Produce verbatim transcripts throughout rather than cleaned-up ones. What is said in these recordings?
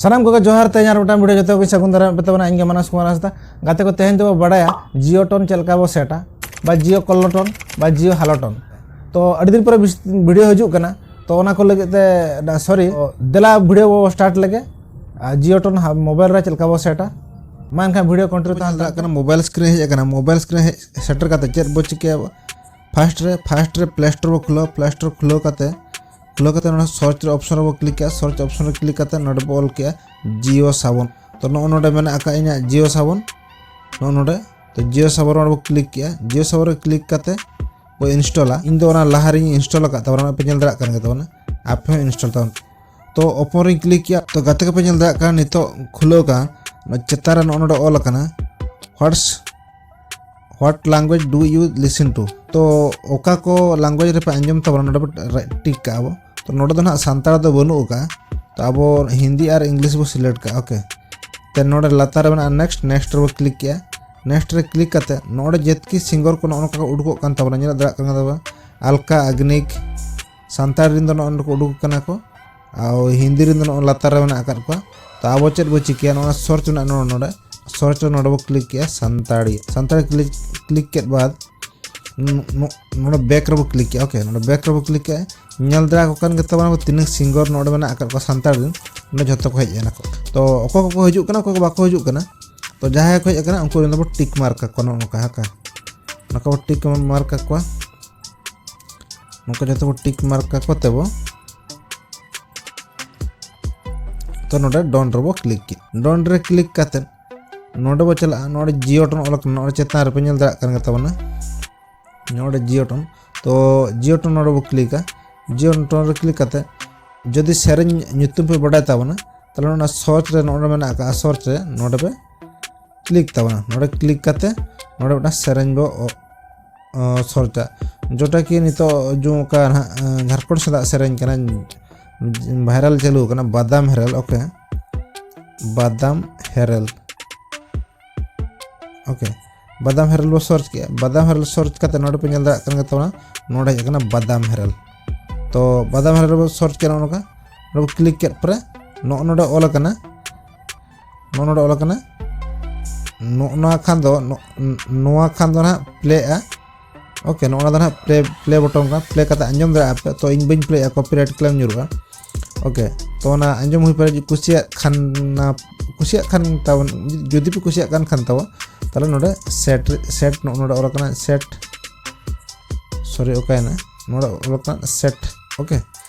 ᱥᱟᱱᱟᱢ ᱠᱚᱜᱮ ᱡᱚᱦᱟᱨ᱾ ᱛᱮᱦᱮᱧ ᱟᱨ ᱢᱤᱫᱴᱟᱝ ᱵᱷᱤᱰᱤᱭᱳ ᱡᱚᱛᱚ ᱠᱚᱧ ᱥᱟᱹᱜᱩᱱ ᱫᱟᱨᱟᱢᱮᱫ ᱯᱮ ᱛᱟᱵᱚᱱᱟ᱾ ᱤᱧ ᱜᱮ ᱢᱟᱱᱚᱥ ᱠᱩᱢᱟᱨ ᱦᱟᱸᱥᱫᱟ᱾ ᱜᱟᱛᱮ ᱠᱚ, ᱛᱮᱦᱮᱧ ᱫᱚᱵᱚ ᱵᱟᱲᱟᱭᱟ ᱡᱤᱭᱳ ᱴᱳᱱ ᱪᱮᱫ ᱞᱮᱠᱟ ᱵᱚ ᱥᱮᱴᱟ, ᱵᱟ ᱡᱤᱭᱳ ᱠᱚᱞᱚ ᱴᱳᱱ, ᱵᱟ ᱡᱤᱭᱳ ᱦᱮᱞᱳ ᱴᱳᱱ᱾ ᱛᱚ ᱟᱹᱰᱤ ᱫᱤᱱ ᱯᱚᱨᱮ ᱵᱤᱥ- ᱵᱷᱤᱰᱤᱭᱳ ᱦᱤᱡᱩᱜ ᱠᱟᱱᱟ, ᱛᱚ ᱚᱱᱟ ᱠᱚ ᱞᱟᱹᱜᱤᱫ ᱛᱮ, ᱥᱚᱨᱤ, ᱫᱮᱞᱟ ᱵᱷᱤᱰᱤᱭᱳ ᱵᱚ ᱥᱴᱟᱨᱴ ᱞᱮᱜᱮ᱾ ᱟᱨ ᱡᱤᱭᱳ ᱴᱳᱱ ᱦᱟ- ᱢᱳᱵᱟᱭᱤᱞ ᱨᱮ ᱪᱮᱫ ᱞᱮᱠᱟ ᱵᱚ ᱥᱮᱴᱟ, ᱢᱟ ᱮᱱᱠᱷᱟᱱ ᱵᱷᱤᱰᱤᱭᱳ ᱠᱚᱱᱴᱤᱱᱤᱭᱩ ᱛᱟᱦᱮᱱ ᱧᱮᱞ ᱫᱟᱲᱮᱭᱟᱜ ᱠᱟᱱᱟ, ᱢᱳᱵᱟᱭᱤᱞ ᱥᱠᱨᱤᱱ ᱦᱮᱡ ᱟᱠᱟᱱᱟ᱾ ᱢᱳᱵᱟᱭᱤᱞ ᱥᱠᱨᱤᱱ ᱦᱮᱡ ᱥᱮᱴᱮᱨ ᱠᱟᱛᱮ ᱪᱮᱫ ᱵᱚ ᱪᱤᱠᱟᱹᱭᱟ? ᱯᱷᱟᱥᱴ ᱨᱮ ᱯᱷᱟᱥᱴ ᱨᱮ ᱯᱞᱮ ᱥᱴᱳᱨ ᱵᱚ ᱠᱷᱩᱞᱟᱹᱣᱟ᱾ ᱯᱞᱮ ᱥᱴᱳᱨ ᱠᱷᱩᱞᱟᱹᱣ ᱠᱟᱛᱮ ᱠᱷᱩᱞᱟᱹᱣ ᱠᱟᱛᱮ ᱱᱚᱰᱮ ᱥᱟᱨᱪ ᱨᱮ ᱚᱯᱥᱚᱱ ᱨᱮᱵᱚ ᱠᱞᱤᱠ ᱠᱮᱜᱼᱟ᱾ ᱥᱟᱨᱪ ᱚᱯᱥᱚᱱ ᱨᱮ ᱠᱞᱤᱠ ᱠᱟᱛᱮ ᱱᱚᱰᱮ ᱵᱚ ᱚᱞ ᱠᱮᱜᱼᱟ ᱡᱤᱭᱳ ᱥᱟᱵᱚᱱ᱾ ᱛᱚ ᱱᱚᱜᱼᱚ ᱱᱚᱰᱮ ᱢᱮᱱᱟᱜ ᱟᱠᱟᱫ ᱤᱧᱟᱹᱜ ᱡᱤᱭᱳ ᱥᱟᱵᱚᱱ, ᱱᱚᱜᱼᱚ ᱱᱚᱰᱮ᱾ ᱛᱚ ᱡᱤᱭᱳ ᱥᱟᱵᱚᱱ ᱨᱮ ᱵᱚ ᱠᱞᱤᱠ ᱠᱮᱜᱼᱟ᱾ ᱡᱤᱭᱳ ᱥᱟᱵᱚᱱ ᱨᱮ ᱠᱞᱤᱠ ᱠᱟᱛᱮ ᱵᱚ ᱤᱱᱥᱴᱚᱞᱟ᱾ ᱤᱧ ᱫᱚ ᱚᱱᱟ ᱞᱟᱦᱟ ᱨᱤᱧ ᱤᱱᱥᱴᱚᱞ ᱟᱠᱟᱫ ᱛᱟᱵᱚᱱᱟ, ᱟᱯᱮ ᱧᱮᱞ ᱫᱟᱲᱮᱭᱟᱜ ᱠᱟᱱ ᱜᱮ ᱛᱟᱵᱚᱱᱟ, ᱟᱯᱮ ᱦᱚᱸ ᱤᱱᱥᱴᱚᱞ ᱛᱟᱵᱚᱱ᱾ ᱛᱚ ᱳᱯᱚᱱ ᱨᱤᱧ ᱠᱞᱤᱠ ᱠᱮᱜᱼᱟ᱾ ᱛᱚ ᱜᱟᱛᱮ ᱠᱚᱯᱮ ᱧᱮᱞ ᱫᱟᱲᱮᱭᱟᱜ ᱠᱟᱱᱟ, ᱱᱤᱛᱚᱜ ᱠᱷᱩᱞᱟᱹᱣ ᱠᱟᱱᱟ᱾ ᱱᱚᱣᱟ ᱪᱮᱛᱟᱱ ᱨᱮ ᱱᱚᱜᱼᱚ ᱱᱚᱰᱮ ᱚᱞ ᱟᱠᱟᱱᱟ, whats what language do you listen to? ᱛᱚ ᱚᱠᱟ ᱠᱚ ᱞᱟᱝᱜᱩᱭᱮᱡᱽ ᱨᱮᱯᱮ ᱟᱸᱡᱚᱢ ᱛᱟᱵᱚᱱᱟ, ᱱᱚᱰᱮ ᱵᱚ ᱴᱤᱠ ᱠᱟᱜᱼᱟ ᱵᱚ᱾ ᱛᱚ ᱱᱚᱰᱮ ᱫᱚ ᱱᱟᱦᱟᱜ ᱥᱟᱱᱛᱟᱲ ᱫᱚ ᱵᱟᱹᱱᱩᱜ ᱟᱠᱟᱫᱼᱟ, ᱛᱚ ᱟᱵᱚ ᱦᱤᱱᱫᱤ ᱟᱨ ᱤᱝᱞᱤᱥ ᱵᱚ ᱥᱤᱞᱮᱠᱴ ᱠᱟᱜᱼᱟ᱾ ᱳᱠᱮ, ᱛᱮ ᱱᱚᱰᱮ ᱞᱟᱛᱟᱨ ᱨᱮ ᱢᱮᱱᱟᱜᱼᱟ ᱱᱮᱠᱥᱴ, ᱱᱮᱠᱥᱴ ᱨᱮᱵᱚ ᱠᱞᱤᱠ ᱠᱮᱜᱼᱟ᱾ ᱱᱮᱠᱥᱴ ᱨᱮ ᱠᱞᱤᱠ ᱠᱟᱛᱮ ᱱᱚᱰᱮ ᱡᱮᱛᱠᱤ ᱥᱤᱝᱜᱚᱨ ᱠᱚ ᱱᱚᱜᱼᱚ ᱱᱚᱝᱠᱟ ᱠᱚ ᱩᱰᱩᱠᱚᱜ ᱠᱟᱱ ᱛᱟᱵᱚᱱᱟ, ᱧᱮᱞ ᱫᱟᱲᱮᱭᱟᱜ ᱠᱟᱱ ᱛᱟᱵᱚᱱᱟ, ᱟᱞᱠᱟ ᱭᱟᱜᱽᱱᱤᱠ, ᱥᱟᱱᱛᱟᱲ ᱨᱮᱱ ᱫᱚ ᱱᱚᱜᱼᱚ ᱱᱚᱰᱮ ᱠᱚ ᱩᱰᱩᱠ ᱠᱟᱱᱟ ᱠᱚ, ᱟᱨ ᱦᱤᱱᱫᱤ ᱨᱮᱱ ᱫᱚ ᱱᱚᱜᱼᱚ ᱞᱟᱛᱟᱨ ᱨᱮ ᱢᱮᱱᱟᱜ ᱟᱠᱟᱫ ᱠᱚᱣᱟ᱾ ᱛᱚ ᱟᱵᱚ ᱪᱮᱫ ᱵᱚ ᱪᱤᱠᱟᱹᱭᱟ, ᱱᱚᱣᱟ ᱥᱟᱨᱪ ᱢᱮᱱᱟᱜᱼᱟ ᱱᱚᱰᱮ, ᱱᱚᱰᱮ ᱥᱟᱨᱪ ᱨᱮ ᱱᱚᱰᱮ ᱵᱚ ᱠᱞᱤᱠ ᱠᱮᱜᱼᱟ ᱥᱟᱱᱛᱟᱲᱤ᱾ ᱥᱟᱱᱛᱟᱲᱤ ᱠᱞᱤᱠ ᱠᱮᱫ ᱵᱟᱫ ᱱᱚ- ᱱᱚ- ᱱᱚᱰᱮ ᱵᱮᱠ ᱨᱮᱵᱚ ᱠᱞᱤᱠ ᱠᱮᱜᱼᱟ᱾ ᱳᱠᱮ, ᱱᱚᱰᱮ ᱵᱮᱠ ᱨᱮᱵᱚ ᱠᱞᱤᱠ ᱠᱮᱜᱼᱟ᱾ ᱧᱮᱞ ᱫᱟᱲᱮ ᱟᱠᱚ ᱠᱟᱱ ᱜᱮ ᱛᱟᱵᱚᱱᱟ ᱵᱚ ᱛᱤᱱᱟᱹᱜ ᱥᱤᱝᱜᱚᱨ ᱱᱚᱰᱮ ᱢᱮᱱᱟᱜ ᱟᱠᱟᱫ ᱠᱚᱣᱟ ᱥᱟᱱᱛᱟᱲ ᱨᱮᱱ, ᱱᱚᱰᱮ ᱡᱷᱚᱛᱚ ᱠᱚ ᱦᱮᱡ ᱮᱱᱟ ᱠᱚ᱾ ᱛᱚ ᱚᱠᱚᱭ ᱠᱚᱠᱚ ᱦᱤᱡᱩᱜ ᱠᱟᱱᱟ, ᱚᱠᱚᱭ ᱠᱚ ᱵᱟᱠᱚ ᱦᱤᱡᱩᱜ ᱠᱟᱱᱟ, ᱛᱚ ᱡᱟᱦᱟᱸᱭ ᱠᱚ ᱦᱮᱡ ᱟᱠᱟᱱᱟ ᱩᱱᱠᱩ ᱨᱮᱱ ᱫᱚᱵᱚ ᱴᱤᱠ ᱢᱟᱨᱠ ᱠᱟᱠᱚᱣᱟ᱾ ᱱᱚᱜᱼᱚ ᱱᱚᱝᱠᱟ ᱦᱮᱸ ᱠᱟ, ᱱᱚᱝᱠᱟ ᱵᱚ ᱴᱤᱠ ᱢᱟᱨᱠ ᱠᱟᱠᱚᱣᱟ᱾ ᱱᱚᱝᱠᱟ ᱡᱚᱛᱚ ᱵᱚ ᱴᱤᱠ ᱢᱟᱨᱠ ᱠᱟᱠᱚ ᱛᱮᱵᱚ, ᱛᱚ ᱱᱚᱰᱮ ᱰᱚᱱ ᱨᱮᱵᱚ ᱠᱞᱤᱠ ᱠᱮᱫ᱾ ᱰᱚᱱ ᱨᱮ ᱠᱞᱤᱠ ᱠᱟᱛᱮ ᱱᱚᱰᱮ ᱵᱚ ᱪᱟᱞᱟᱜᱼᱟ᱾ ᱱᱚᱰᱮ ᱡᱤᱭᱳ ᱴᱳᱱ ᱚᱞ ᱟᱠᱟᱱᱟ, ᱱᱚᱰᱮ ᱪᱮᱛᱟᱱ ᱨᱮᱯᱮ ᱧᱮᱞ ᱫᱟᱲᱮᱭᱟᱜ ᱠᱟᱱ ᱜᱮ ᱛᱟᱵᱚᱱᱟ, ᱱᱚᱰᱮ ᱡᱤᱭᱳ ᱴᱳᱱ᱾ ᱛᱚ ᱡᱤᱭᱳ ᱴᱳᱱ ᱱᱚᱰᱮ ᱵᱚ ᱠᱞᱤᱠᱟ᱾ ᱡᱤᱭᱳ ᱴᱳᱱ ᱨᱮ ᱠᱞᱤᱠ ᱠᱟᱛᱮ ᱡᱩᱫᱤ ᱥᱮᱨᱮᱧ ᱧᱩᱛᱩᱢ ᱯᱮ ᱵᱟᱰᱟᱭ ᱛᱟᱵᱚᱱᱟ, ᱛᱟᱦᱚᱞᱮ ᱚᱱᱟ ᱥᱟᱨᱪ ᱨᱮ ᱱᱚᱰᱮ ᱢᱮᱱᱟᱜ ᱟᱠᱟᱫᱼᱟ, ᱥᱟᱨᱪ ᱨᱮ ᱱᱚᱰᱮ ᱯᱮ ᱠᱞᱤᱠ ᱛᱟᱵᱚᱱᱟ᱾ ᱱᱚᱰᱮ ᱠᱞᱤᱠ ᱠᱟᱛᱮ ᱱᱚᱰᱮ ᱢᱤᱫᱴᱟᱝ ᱥᱮᱨᱮᱧ ᱵᱚ ᱚ, ᱚ, ᱥᱟᱨᱪᱟ, ᱡᱚᱴᱟ ᱠᱤ ᱱᱤᱛᱚᱜ ᱡᱩ ᱚᱠᱟ ᱱᱟᱦᱟᱜ, ᱮ, ᱡᱷᱟᱲᱠᱷᱚᱸᱰ ᱥᱮᱫᱟᱜ ᱥᱮᱨᱮᱧ ᱠᱟᱱᱟ, ᱵᱷᱟᱭᱨᱟᱞ ᱪᱟᱹᱞᱩ ᱟᱠᱟᱱᱟ, ᱵᱟᱫᱟᱢ ᱦᱮᱨᱮᱞ᱾ ᱳᱠᱮ, ᱵᱟᱫᱟᱢ ᱦᱮᱨᱮᱞ᱾ ᱳᱠᱮ, ᱵᱟᱫᱟᱢ ᱦᱮᱨᱮᱞ ᱵᱚ ᱥᱟᱨᱪ ᱠᱮᱜᱼᱟ᱾ ᱵᱟᱫᱟᱢ ᱦᱮᱨᱮᱞ ᱥᱟᱨᱪ ᱠᱟᱛᱮ ᱱᱚᱰᱮ ᱯᱮ ᱧᱮᱞ ᱫᱟᱲᱮᱭᱟᱜ ᱠᱟᱱ ᱜᱮ ᱛᱟᱵᱚᱱᱟ, ᱱᱚᱰᱮ ᱦᱮᱡ ᱟᱠᱟᱱᱟ ᱵᱟᱫᱟᱢ ᱦᱮᱨᱮᱞ᱾ ᱛᱚ ᱵᱟᱫᱟᱢ ᱦᱮᱨᱮᱞ ᱵᱚ ᱥᱟᱨᱪ ᱠᱮᱜᱼᱟ, ᱱᱚᱜᱼᱚ ᱱᱚᱝᱠᱟ ᱱᱚᱰᱮ ᱵᱚ ᱠᱞᱤᱠ ᱠᱮᱫ ᱯᱚᱨᱮ ᱱᱚᱜᱼᱚ ᱱᱚᱰᱮ ᱚᱞ ᱟᱠᱟᱱᱟ, ᱱᱚᱜᱼᱚ ᱱᱚᱰᱮ ᱚᱞ ᱟᱠᱟᱱᱟ᱾ ᱱᱚᱜᱼᱚ ᱱᱚᱣᱟ ᱠᱷᱟᱱ ᱫᱚ ᱱᱚ-, ᱱᱚᱣᱟ ᱠᱷᱟᱱ ᱫᱚ ᱱᱟᱦᱟᱜ ᱯᱞᱮᱜᱼᱟ᱾ ᱳᱠᱮ, ᱱᱚᱜᱼᱚ ᱱᱚᱣᱟ ᱫᱚ ᱱᱟᱦᱟᱜ ᱯᱞᱮ, ᱯᱞᱮ ᱵᱚᱴᱚᱢ ᱠᱟᱱᱟ, ᱯᱞᱮ ᱠᱟᱛᱮ ᱟᱸᱡᱚᱢ ᱫᱟᱲᱮᱭᱟᱜᱼᱟ ᱯᱮ᱾ ᱛᱚ ᱤᱧ ᱵᱟᱹᱧ ᱯᱞᱮᱭᱟ, ᱠᱚᱯᱤᱨᱟᱭᱤᱴ ᱠᱞᱮᱢ ᱧᱩᱨᱩᱜᱼᱟ᱾ ᱳᱠᱮ, ᱛᱚ ᱚᱱᱟ ᱟᱸᱡᱚᱢ ᱦᱩᱭ ᱯᱟᱨᱮ ᱠᱩᱥᱤᱭᱟᱜ ᱠᱷᱟᱱ, ᱠᱩᱥᱤᱭᱟᱜ ᱠᱷᱟᱱ ᱛᱟᱵᱚᱱ, ᱡᱩᱫᱤ ᱯᱮ ᱠᱩᱥᱤᱭᱟᱜ ᱠᱟᱱ ᱠᱷᱟᱱ ᱛᱟᱵᱚ, ᱛᱟᱦᱚᱞᱮ ᱱᱚᱰᱮ ᱥᱮᱴ ᱨᱮ, ᱥᱮᱴ ᱱᱚᱜᱼᱚ ᱱᱚᱰᱮ ᱚᱞ ᱟᱠᱟᱱᱟ ᱥᱮᱴ, ᱥᱚᱨᱤ, ᱚᱠᱟᱭᱮᱱᱟ? ᱱᱚᱰᱮ ᱚᱞ ᱟᱠᱟᱱᱟ ᱥᱮᱴ᱾ ᱳᱠᱮ,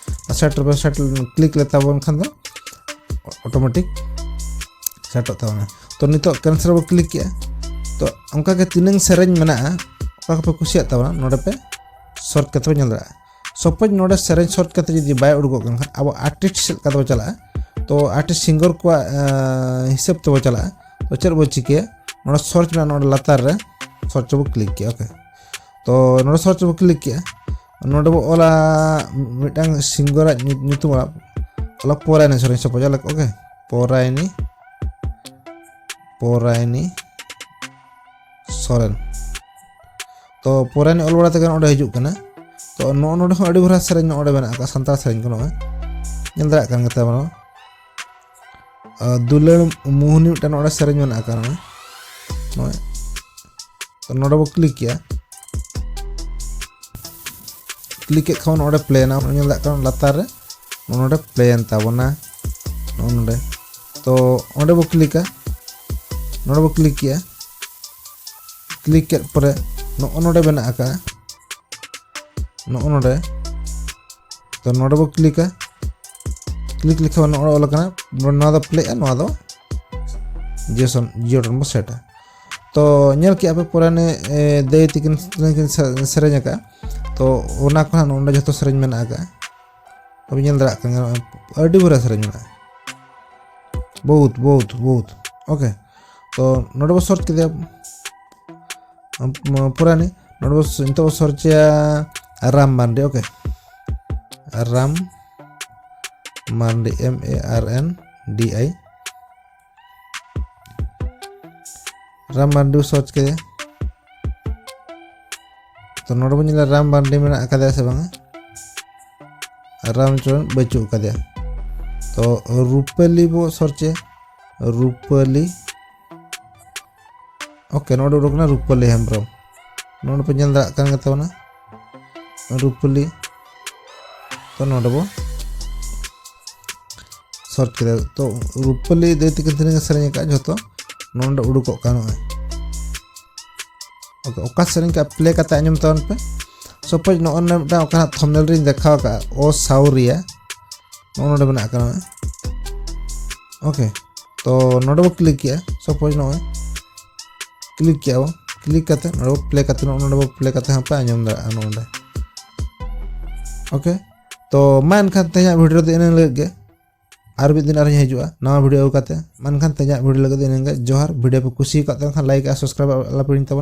ᱟᱨ ᱥᱮᱴ ᱨᱮ ᱥᱮᱴ ᱠᱞᱤᱠ ᱞᱮ ᱛᱟᱵᱚᱱ ᱠᱷᱟᱱ ᱫᱚ ᱚᱴᱳᱢᱮᱴᱤᱠ ᱥᱮᱴᱚᱜ ᱛᱟᱵᱚᱱᱟ᱾ ᱛᱚ ᱱᱤᱛᱚᱜ ᱠᱮᱱᱥᱮᱞ ᱵᱚ ᱠᱞᱤᱠ ᱠᱮᱜᱼᱟ᱾ ᱛᱚ ᱚᱱᱠᱟᱜᱮ ᱛᱤᱱᱟᱹᱝ ᱥᱮᱨᱮᱧ ᱢᱮᱱᱟᱜᱼᱟ, ᱚᱠᱟ ᱠᱚᱯᱮ ᱠᱩᱥᱤᱭᱟᱜ ᱛᱟᱵᱚᱱᱟ, ᱱᱚᱰᱮ ᱯᱮ ᱥᱟᱨᱪ ᱠᱟᱛᱮ ᱯᱮ ᱧᱮᱞ ᱫᱟᱲᱮᱭᱟᱜᱼᱟ᱾ ᱥᱟᱯᱳᱡᱽ ᱱᱚᱰᱮ ᱥᱮᱨᱮᱧ ᱥᱟᱨᱪ ᱠᱟᱛᱮ ᱡᱩᱫᱤ ᱵᱟᱭ ᱩᱰᱩᱠᱚᱜ ᱠᱟᱱ ᱠᱷᱟᱱ, ᱟᱵᱚ ᱟᱨᱴᱤᱥᱴ ᱥᱮᱫ ᱞᱮᱠᱟ ᱛᱮᱵᱚ ᱪᱟᱞᱟᱜᱼᱟ᱾ ᱛᱚ ᱟᱨᱴᱤᱥᱴ ᱥᱤᱝᱜᱟᱨ ᱠᱚᱣᱟᱜ, ᱟᱸ, ᱦᱤᱥᱟᱹᱵ ᱛᱮᱵᱚ ᱪᱟᱞᱟᱜᱼᱟ᱾ ᱛᱚ ᱪᱮᱫ ᱵᱚ ᱪᱤᱠᱟᱹᱭᱟ, ᱱᱚᱰᱮ ᱥᱟᱨᱪ ᱢᱮᱱᱟᱜᱼᱟ, ᱱᱚᱰᱮ ᱞᱟᱛᱟᱨ ᱨᱮ ᱥᱟᱨᱪ ᱵᱚ ᱠᱞᱤᱠ ᱠᱮᱜᱼᱟ᱾ ᱳᱠᱮ, ᱛᱚ ᱱᱚᱰᱮ ᱥᱟᱨᱪ ᱵᱚ ᱠᱞᱤᱠ ᱠᱮᱜᱼᱟ᱾ ᱱᱚᱰᱮ ᱵᱚ ᱚᱞᱟ ᱢᱤᱫᱴᱟᱝ ᱥᱤᱝᱜᱟᱨᱟᱜ ᱧᱩ-, ᱧᱩᱛᱩᱢ ᱚᱞᱟ, ᱚᱞᱟ ᱯᱚᱨᱟᱭᱱᱤ ᱥᱚᱨᱮᱱ, ᱥᱟᱯᱳᱡᱽ ᱟᱞᱮ, ᱳᱠᱮ, ᱯᱚᱨᱟᱭᱱᱤ, ᱯᱚᱨᱟᱭᱱᱤ ᱥᱚᱨᱮᱱ᱾ ᱛᱚ ᱯᱚᱨᱟᱭᱱᱤ ᱚᱞ ᱵᱟᱲᱟ ᱛᱮᱜᱮ ᱱᱚᱰᱮ ᱦᱤᱡᱩᱜ ᱠᱟᱱᱟ᱾ ᱛᱚ ᱱᱚᱜᱼᱚ ᱱᱚᱰᱮ ᱦᱚᱸ ᱟᱹᱰᱤ ᱵᱷᱚᱨᱟ ᱥᱮᱨᱮᱧ ᱱᱚᱰᱮ ᱢᱮᱱᱟᱜ ᱟᱠᱟᱫ, ᱥᱟᱱᱛᱟᱲ ᱥᱮᱨᱮᱧ ᱠᱚ ᱱᱚᱜᱼᱚᱭ ᱧᱮᱞ ᱫᱟᱲᱮᱭᱟᱜ ᱠᱟᱱ ᱜᱮ ᱛᱟᱵᱚᱱᱟ᱾ ᱟᱨ ᱫᱩᱞᱟᱹᱲ ᱢᱩᱦᱩᱱᱤ ᱢᱤᱫᱴᱟᱝ ᱱᱚᱰᱮ ᱥᱮᱨᱮᱧ ᱢᱮᱱᱟᱜ ᱟᱠᱟᱫ, ᱱᱚᱜᱼᱚᱭ, ᱱᱚᱜᱼᱚᱭ᱾ ᱛᱚ ᱱᱚᱰᱮ ᱵᱚ ᱠᱞᱤᱠ ᱠᱮᱜᱼᱟ᱾ ᱠᱞᱤᱠ ᱠᱮᱫ ᱠᱷᱟᱱ ᱱᱚᱰᱮ ᱯᱞᱮ ᱮᱱᱟ, ᱧᱮᱞ ᱫᱟᱲᱮᱭᱟᱜ ᱠᱟᱱᱟ ᱞᱟᱛᱟᱨ ᱨᱮ ᱱᱚᱰᱮ ᱯᱞᱮ ᱮᱱ ᱛᱟᱵᱚᱱᱟ᱾ ᱱᱚᱜᱼᱚ ᱱᱚᱰᱮ, ᱛᱚ ᱚᱸᱰᱮ ᱵᱚ ᱠᱞᱤᱠᱟ, ᱱᱚᱰᱮ ᱵᱚ ᱠᱞᱤᱠ ᱠᱮᱜᱼᱟ᱾ ᱠᱞᱤᱠ ᱠᱮᱫ ᱯᱚᱨᱮ ᱱᱚᱜᱼᱚ ᱱᱚᱰᱮ ᱢᱮᱱᱟᱜ ᱟᱠᱟᱫᱼᱟ, ᱱᱚᱜᱼᱚ ᱱᱚᱰᱮ᱾ ᱛᱚ ᱱᱚᱰᱮ ᱵᱚ ᱠᱞᱤᱠᱟ, ᱠᱞᱤᱠ ᱞᱮᱠᱷᱟᱱ ᱱᱚᱜᱼᱚᱭ ᱚᱞ ᱟᱠᱟᱱᱟ, ᱱᱚᱣᱟ ᱫᱚ ᱯᱞᱮᱜᱼᱟ, ᱱᱚᱣᱟ ᱫᱚ ᱡᱤᱭᱳ ᱥᱚᱱ, ᱡᱤᱭᱳ ᱴᱚᱱ ᱵᱚ ᱥᱮᱴᱟ᱾ ᱛᱚ ᱧᱮᱞ ᱠᱮᱜᱼᱟ ᱯᱮ ᱯᱚᱨᱟᱭᱱᱤ, ᱮ, ᱫᱟᱹᱭ ᱛᱤᱠᱤᱱ ᱛᱤᱠᱤᱱ ᱥᱮ-, ᱥᱮᱨᱮᱧ ᱟᱠᱟᱫᱼᱟ᱾ ᱛᱚ ᱚᱱᱟ ᱠᱚ ᱱᱟᱦᱟᱜ ᱱᱚᱰᱮ ᱡᱷᱚᱛᱚ ᱥᱮᱨᱮᱧ ᱢᱮᱱᱟᱜ ᱟᱠᱟᱫᱼᱟ᱾ ᱛᱚᱵᱮ ᱧᱮᱞ ᱫᱟᱲᱮᱭᱟᱜ ᱠᱟᱱ ᱜᱮᱭᱟ, ᱱᱚᱜᱼᱚᱭ ᱟᱹᱰᱤ ᱵᱷᱚᱨᱟ ᱥᱮᱨᱮᱧ ᱢᱮᱱᱟᱜᱼᱟ, ᱵᱚᱦᱩᱛ, ᱵᱚᱦᱩᱛ, ᱵᱚᱦᱩᱛ᱾ ᱳᱠᱮ, ᱛᱚ ᱱᱚᱰᱮ ᱵᱚ ᱥᱟᱨᱪ ᱠᱮᱫᱟ, ᱟᱢ, ᱯᱚᱨᱟᱭᱱᱤ, ᱱᱚᱰᱮ ᱵᱚ ᱥ-, ᱱᱤᱛᱚᱜ ᱵᱚ ᱥᱟᱨᱪᱮᱭᱟ Ram Mardi, okay, Ram Mardi, M A R N D I, Ram Mardi ᱵᱚ ᱥᱟᱨᱪ ᱠᱮᱫᱟ᱾ ᱛᱚ ᱱᱚᱰᱮ ᱵᱚᱱ ᱧᱮᱞᱟ ᱨᱟᱢ ᱢᱟᱨᱰᱤ ᱢᱮᱱᱟᱜ ᱟᱠᱟᱫᱮᱭᱟ ᱥᱮ ᱵᱟᱝᱟ, ᱨᱟᱢᱪᱚᱨᱚᱱ ᱵᱟᱹᱪᱩᱜ ᱟᱠᱟᱫᱮᱭᱟ᱾ ᱛᱚ ᱨᱩᱯᱟᱹᱞᱤ ᱵᱚ ᱥᱟᱨᱪᱮ, ᱨᱩᱯᱟᱹᱞᱤ᱾ ᱳᱠᱮ, ᱱᱚᱰᱮ ᱩᱰᱩᱠ ᱮᱱᱟ ᱨᱩᱯᱟᱹᱞᱤ ᱦᱮᱢᱵᱨᱚᱢ᱾ ᱱᱚᱰᱮ ᱯᱮ ᱧᱮᱞ ᱫᱟᱲᱮᱭᱟᱜ ᱠᱟᱱ ᱜᱮ ᱛᱟᱵᱚᱱᱟ ᱨᱩᱯᱟᱹᱞᱤ᱾ ᱛᱚ ᱱᱚᱰᱮ ᱵᱚ ᱥᱟᱨᱪ ᱠᱮᱫᱟ᱾ ᱛᱚ ᱨᱩᱯᱟᱹᱞᱤ ᱫᱟᱹᱭ ᱛᱤᱠᱤᱱ ᱛᱤᱱᱟᱹᱜ ᱮ ᱥᱮᱨᱮᱧ ᱟᱠᱟᱫ ᱡᱷᱚᱛᱚ ᱱᱚᱰᱮ ᱩᱰᱩᱠᱚᱜ ᱠᱟᱱᱟ ᱱᱚᱜᱼᱚᱭ᱾ ᱳᱠᱮ, ᱚᱠᱟ ᱥᱮᱨᱮᱧ ᱠᱟᱜ ᱯᱞᱮ ᱠᱟᱛᱮ ᱟᱸᱡᱚᱢ ᱛᱟᱵᱚᱱ ᱯᱮ᱾ ᱥᱟᱯᱳᱡᱽ ᱱᱚᱜᱼᱚᱭ ᱱᱚᱰᱮ ᱢᱤᱫᱴᱟᱝ ᱚᱠᱟᱱᱟᱜ ᱛᱷᱟᱢᱵᱱᱮᱞ ᱨᱤᱧ ᱫᱮᱠᱷᱟᱣ ᱟᱠᱟᱫᱼᱟ, ᱚ ᱥᱟᱣᱨᱤᱭᱟ, ᱱᱚᱜᱼᱚ ᱱᱚᱰᱮ ᱢᱮᱱᱟᱜ ᱠᱟᱱᱟ᱾ ᱳᱠᱮ, ᱛᱚ ᱱᱚᱰᱮ ᱵᱚ ᱠᱞᱤᱠ ᱠᱮᱜᱼᱟ᱾ ᱥᱟᱯᱳᱡᱽ ᱱᱚᱜᱼᱚᱭ ᱠᱞᱤᱠ ᱠᱮᱜᱼᱟ ᱵᱚ, ᱠᱞᱤᱠ ᱠᱟᱛᱮ ᱱᱚᱰᱮ ᱵᱚ ᱯᱞᱮ ᱠᱟᱛᱮ ᱱᱚᱜᱼᱚ ᱱᱚᱰᱮ ᱵᱚ ᱯᱞᱮ ᱠᱟᱛᱮ ᱦᱚᱸ ᱯᱮ ᱟᱸᱡᱚᱢ ᱫᱟᱲᱮᱭᱟᱜᱼᱟ ᱱᱚᱰᱮ᱾ ᱳᱠᱮ, ᱛᱚ ᱢᱟ ᱮᱱᱠᱷᱟᱱ ᱛᱮᱦᱮᱧᱟᱜ ᱵᱷᱤᱰᱤᱭᱳ ᱫᱚ ᱤᱱᱟᱹ ᱞᱟᱹᱜᱤᱫ ᱜᱮ᱾ ᱟᱨ ᱢᱤᱫ ᱫᱤᱱ ᱟᱨᱦᱚᱸᱧ ᱦᱤᱡᱩᱜᱼᱟ ᱱᱟᱣᱟ ᱵᱷᱤᱰᱤᱭᱳ ᱟᱹᱜᱩ ᱠᱟᱛᱮ᱾ ᱢᱟ ᱮᱱᱠᱷᱟᱱ ᱛᱮᱦᱮᱧᱟᱜ ᱵᱷᱤᱰᱤᱭᱳ ᱞᱟᱹᱜᱤᱫ ᱤᱱᱟᱹᱜᱮ᱾ ᱡᱚᱦᱟᱨ᱾ ᱵᱷᱤᱰᱤᱭᱳ ᱯᱮ ᱠᱩᱥᱤ ᱟᱠᱟᱫ ᱛᱟᱦᱮᱸ ᱠᱷᱟᱱ ᱞᱟᱭᱤᱠ ᱟᱨ ᱥᱟᱵᱥᱠᱨᱟᱭᱤᱵ ᱟᱞᱚᱯᱮ ᱦᱤᱲᱤᱧ ᱛᱟᱵᱚᱱᱟ᱾